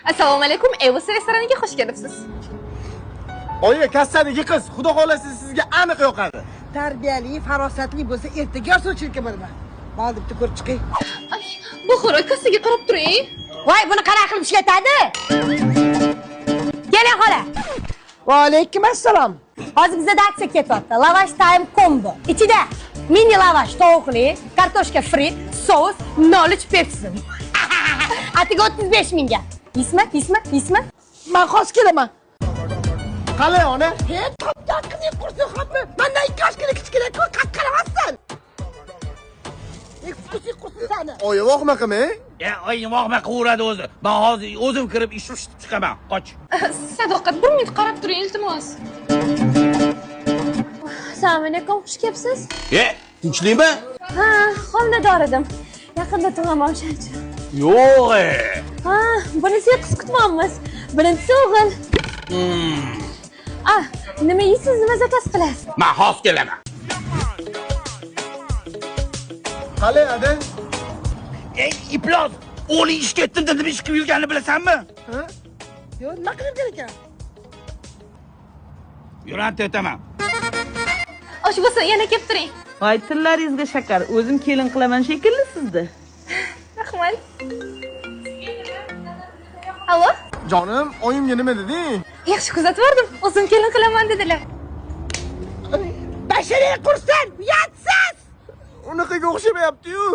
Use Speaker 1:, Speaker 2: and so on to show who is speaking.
Speaker 1: Assalomu alaykum, Evos restoraniga xush kelibsiz.
Speaker 2: Oyi, kassadagi qiz, xudo xolasa sizga aniq yoqadi.
Speaker 3: Tarbiyali, farosatli bo'lsa, ertaga sovchilikka boraman. Bo'ldi, bitta ko'rib chiqing.
Speaker 1: Ay, Buxoro, kassaga qarab turing.
Speaker 4: Voy, buni qanaqa qilib ishlatadi? Keling xola.
Speaker 3: Va alaykum assalom.
Speaker 4: Hozir bizda aksiya ketyapti. Lavash time combo. Ichida mini lavash tovuqli, kartoshka fri, sous, 0,3 Pepsi. Atiga 35 mingga. Yeysizmi? Yeysizmi? Yeysizmi?
Speaker 3: Men hozir kelaman.
Speaker 2: Qalay ona?
Speaker 3: He, topgan qizing qursin xatmi? Mendan 2 yoshgina kichkina-ku, qaqqaramassan. Qursin, qursin seni.
Speaker 2: Oyi, vohma qilmang.
Speaker 5: Ya, oy, vohma qilaveradi o'zi. Men hozir o'zim kirib ish pishitib chiqaman. Qoch.
Speaker 1: Sadoqat, bir minut qarab turing, iltimos. Assalomu alaykum, xush kelibsiz.
Speaker 5: E, tinchlikmi?
Speaker 1: Ha, homilador edim. Yaqinda tug'aman o'shaning uchun.
Speaker 5: Yo'q. E.
Speaker 1: Ha, bunisi qiz kutmoqmiz. Birinchisi o'g'il. Ah, nima yeysiz, nima zakaz qilasiz?
Speaker 5: Men hozir kelaman.
Speaker 2: Qalay ada?
Speaker 5: Ey, iflos! O'g'ling ishga ketdim nima ish qilib yurganini bilasanmi?
Speaker 3: Ha? Yo'q, nima qilib kerak ekan?
Speaker 5: Yurante aytaman.
Speaker 1: Osh bo'lsa, yana kelib turing.
Speaker 6: Voy, tillaringizga shakar. O'zim kelin qilaman shekilli sizni.
Speaker 1: Rahmat. Allo?
Speaker 2: Jonim, oyimga nima deding?
Speaker 1: Yaxshi kuzatib yubordim. O'zim kelin qilaman dedilar.
Speaker 3: Basharing qursin, uyatsiz!
Speaker 2: Unaqaga o'xshamayapti-yu.